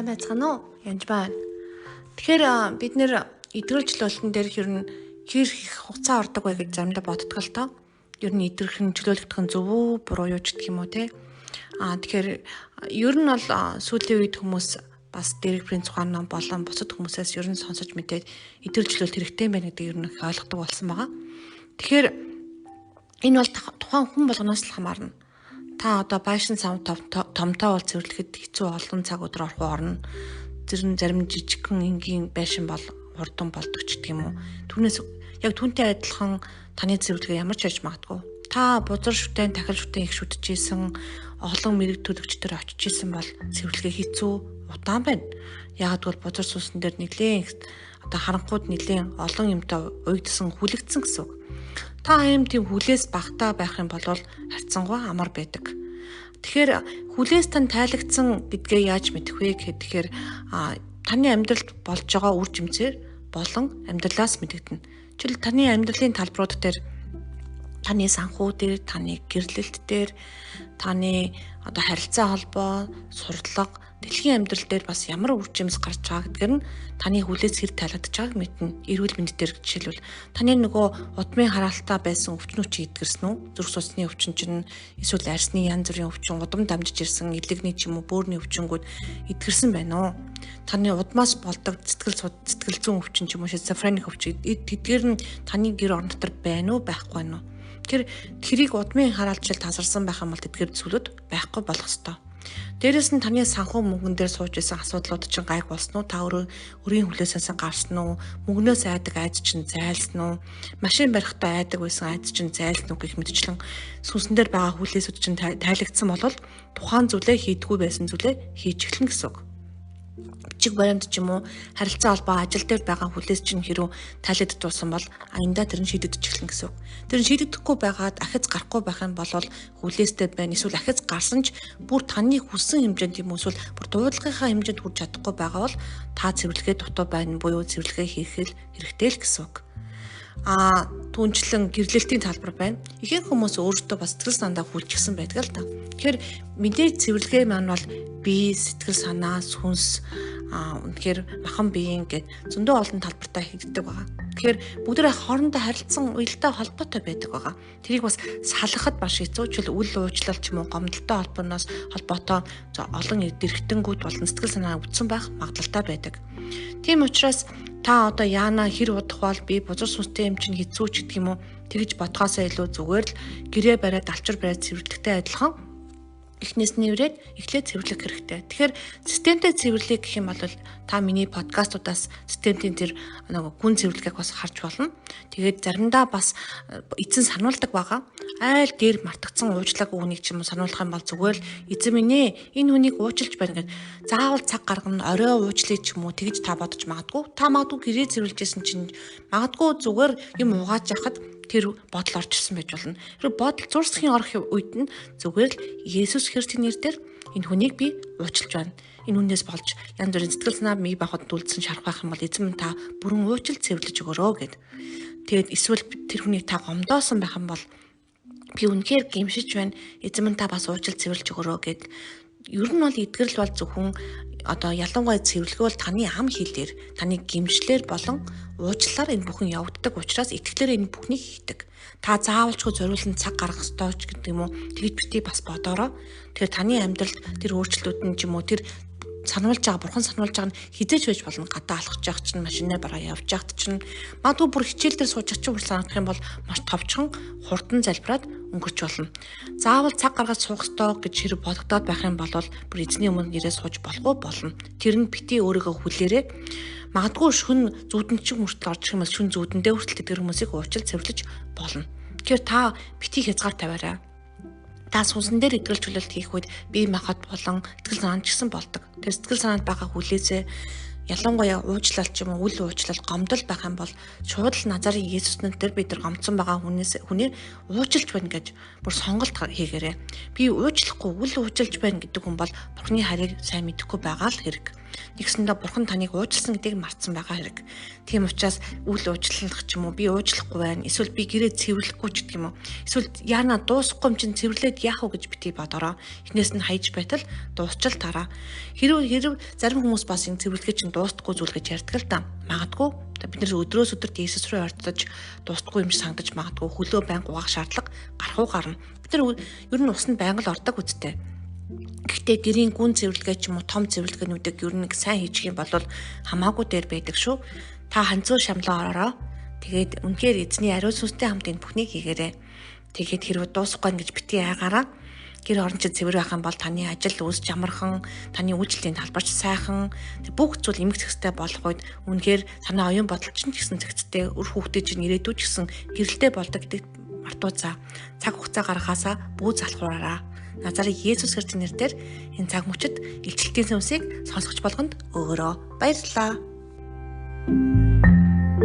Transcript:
Сайн байцгаана уу? Янж байна. Тэгэхээр бид нэр эдгэрэл чөлөөлтөн дээр ер нь хэр их хугацаа ордог вэ гэж заримдаа боддог л тоо. Ер нь эдгэрэх нь чөлөөлөгдөх нь зөв үү, буруу юу ч гэх юм уу те. Тэгэхээр ер нь бол сүүлийн үед хүмүүс бас Дэрэг Принц ухаан ном болон бусад хүмүүсээс ер нь сонсож мэдээд эдгэрэл чөлөөлт хэрэгтэй юм байна гэдгийг ер нь их ойлгодог болсон байгаа. Тэгэхээр энэ бол тухайн хүн болгоноос л хамаарна. Та одоо байшин сав томтой бол цэвэрлэхэд хэцүү олон цаг өдөр орох орно. Зарим жижигхэн энгийн байшин бол хурдан болдог ч гэх юм уу. Түүнээс яг түүнтэй адилхан таны цэвэрлэгээ ямар ч байж магадгүй. Та бузар шүтэн, тахил шүтэн их шүтжсэн, олон мэрэг төлөгчдөр очиж исэн бол цэвэрлэгээ хэцүү удаан байна. Яг гэвэл бузар сүнсэн дээр нэлээд одоо харанхууд нэлээд олон юмтай уйдсан, хүлэгдсэн гэсэн үг. Та ийм тийм хүлээс багтаа байх юм бол харьцангуй амар байдаг. Тэгэхээр хүлээс тань тайлагдсан гэдгээ яаж мэдэх вэ гэхээр таны амьдралд болж байгаа үр жимсээр болон амьдралаас мэдэгдэнэ. Жишээл таны амьдралын талбарууд дээр, таны санхүү дээр, таны гэрлэлт дээр, таны одоо харилцаа холбоо, сурдлага, дэлхийн амьдрал дээр бас ямар үр жимс гарч байгаа гэдгээр нь таны хүлээс хэр тайлагдж байгааг мэднэ. Эрүүл мэнд дээр жишээлбэл таны нөгөө удмын хараалтаа байсан өвчнүүд чи эдгэрсэн үү? Зүрх судасны өвчин чинь эсвэл арьсны янз бүрийн өвчин, удам дамжиж ирсэн илэгний ч юм уу бөөрийн өвчнгүүд эдгэрсэн байна уу? Таны удмаас болдог сэтгэл зүйн өвчин ч юм уу шизофреник өвчин тэдгээр нь таны гэр орон дотор байна уу, байхгүй байна уу? Тэр тэрийг удмын хараалчил тасарсан байх юм бол тэдгээр зүйлүүд байхгүй болох ёстой. Дээрээс нь таны санхүү мөнгөн дээр сууж исэн асуудлууд чинь гайг болсон уу? Та өөрөө өрийн хүлээсээс гарсан уу? Мөнгнөөс айдаг айц чинь зайлсан уу? Машин барихтаа айдаг байсан айц чинь зайлсан уу гэх мэтчлэн сүнсэн дээр байгаа хүлээсүүд чинь тайлагдсан бол тухайн зүйлээ хийдэггүй байсан зүйлээ хийж эхлэнэ гэсэн үг. Бичиг баримт ч юм уу харилцаа холбоо ажил дээр байгаа хүлээс чинь хэрүү тайлагдсан бол аяндаа тэр нь шийдэгдэж эхэлнэ гэсэн үг. Тэр нь шийдэгдэхгүй байгаад ахиц гарахгүй байх юм бол хүлээстэй байна. Эсвэл ахиц гарсан ч бүр таны хүссэн хэмжээнд юм эсвэл бүр дуудлагынхаа хэмжээнд хүрч чадахгүй байгаа бол та цэвэрлэгээ дутуу байна буюу цэвэрлэгээ хийх хэрэгтэй л гэсэн үг. Түнчлэн гэрлэлтийн талбар байна. Ихэнх хүмүүс өөрсдөө бас сэтгэл санаандаа хүлчихсэн байдаг л да. Тэгэхээр мэдээж цэвэрлэгээ маань бол бие, сэтгэл санаа, сүнс үнэхээр махан биеийн гэд зөндөө олон талбартаа хийгддэг байгаа. Тэгэхээр бүгдээ хоорондоо харилцан уялдаа холбоотой байдаг байгаа. Тэрийг бас салгахад маш хэцүү. Жишээл үл уучлал ч юм уу гомдолтой холбооноос холбоотой олон эргэтэнгүүд болон сэтгэл санаа өвдсөн байх магадлалтай байдаг. Тийм учраас та одоо яана хэр удах бол би бузар сүнстэй юм чинь хэцүү ч гэх юм уу тэгж бодхоосоо илүү зүгээр л гэрээ бариад алчур бариад цэвэрлэхтэй адилхан эхнээс нь нэврээд эхлээд цэвэрлэх хэрэгтэй. Тэгэхээр системтэй цэвэрлэг гэх юм бол та миний подкастуудаас системтийн тэр нөгөө гүн цэвэрлэгийг бас харж болно. Тэгээд заримдаа бас эзэн сануулдаг байгаа. Айл дээр мартагдсан уучлаагүй хүнийг ч юм уу сануулах юм бол зүгээр л эзэн минь ээ энэ хүнийг уучлж байна гэд заавал цаг гаргана, орой уучлая ч юм уу тэгж та бодож магадгүй. Та магадгүй гэрээ цэвэрлэжсэн чинь магадгүй зүгээр юм угааж яхад тэр бодол орж ирсэн байж болно. Тэр бодол зурсхийн орох үед нь зүгээр л Есүс Христийн нэрээр энэ хүнийг би уучлж байна. Энэ хүнээс болж янз бүрийн сэтгэл санаа мий бахад үлдсэн шарах байх юм бол эзэн минь та бүрэн уучлал цэвэрлэж өгөөрөө гэд. Тэгээд эсвэл тэр хүнийг та гомдоосон байх юм бол би үнэхээр гэмшиж байна. Эзэн минь та бас уучлал цэвэрлэж өгөөрөө гэд. Ер нь бол эдгэрэл бол зөвхөн одоо ялангуяа цэвэрлэгээ бол таны ам хэлээр, таны гимшлэр болон уучлалаар энэ бүхэн явагддаг учраас итгэлээр энэ бүхнийг хийдэг. Та заавалчгүй зориулсан цаг гаргах ёстой ч гэдэг юм уу тэгж бити бас бодоорой. Тэгэхээр таны амьдралд тэр өөрчлөлтүүд нь ч юм уу тэр сануулж байгаа бурхан сануулж байгаа нь хизээч байж болно. Гадаа алхаж явах чинь, машинаар бараа явж явахт чинь магадгүй бүр хичээл дээр сууж чинь бүр санагдах юм бол маш товчхон хурдан залбираад өнгөрч болно. Заавал цаг гаргаж суух ёстой гэж хэрэг бодогдоод байх юм бол бүр эзний өмнө ирээ сууж болохгүй болно. Тэр нь бити өөрийгөө хүлээрээ. Магадгүй шүн зүүдэнд чинь хүртэл орж ирэх юм бол шүн зүүдэндээ хүртэл тэдгэр хүмүүсийг уучлал цэвэрлэж болно. Тэгэхээр та бити хязгаар тавиарай. Та сүнсэн дээр итгэл чөлөөлт хийх үед бие махбод болон сэтгэл санаа ч гэсэн болдог. Тэр сэтгэл санаанд байгаа хүлээсээ Ялангуяа уучлал ч юм уу үл уучлал гомдол байх юм бол шууд л Назарын Есүс нэрээр бид нар гомдсон байгаа хүнээс хүнээр уучлж байна гэж бүр сонголт хийгээрэй. Би уучлахгүй үл уучлж байна гэдэг хүн бол Бурхны хайрыг сайн мэдэхгүй байгаа л хэрэг. Нэгсэндээ Бурхан таныг уучлсан гэдгийг мартсан байгаа хэрэг. Тийм учраас үл уучлах ч юм уу би уучлахгүй байна. Эсвэл би гэрээ цэвэрлэхгүй ч гэдэг юм уу. Эсвэл яана дуусахгүй юм чинь цэвэрлээд яах вэ гэж бити бодороо. Эхнээс нь хайж байтал дуусчил тараа. Хэрв зарим хүмүүс бас энэ цэвэрлэгээ чинь дуустахгүй зүйл гэж ярьдаг л да. Магадгүй бид нэр өдрөөс өдөрт Иесус рүү ойртож дуустахгүй юм шиг санагдаж магадгүй хөлөө байнга угаах шаардлага гарах уу гарна. Бид нар ер нь усанд байнга л ордог үсттэй. Гэхдээ гэрийн гүн цэвэрлэгээ ч юм уу том цэвэрлэгээнүүдийг ер нь сайн хийчих юм бол хамаагүй дээр байдаг шүү. Та ханцуу шамлаа ороороо. Тэгээд үнэхээр эзний ариун сүнстэй хамт энэ бүхнийг хийгээрэй. Тэгээд хэрвээ дуусахгүй гэж битгий айгаараа гэр орон чинь цэвэр байх юм бол таны ажил үүсч амархан, таны үйлчлэлийн талбарч сайхан, бүх зүйл эмх зэгцтэй болох үед үнэхээр санаа оюун бодол чинь ч гэсэн зэгцтэй, үр хүүхдээ чинь ирээдүй ч гэсэн гэрэлтэй болдог гэдэгт мартууцаа. Цаг хугацаа гаргахаасаа бүү залхуураараа. Назарын Есүс Христосийн нэрээр энэ цаг мөчид илчлэлтийн сүнсийг сонсогч болгонд өгөөрэй. Баярлалаа.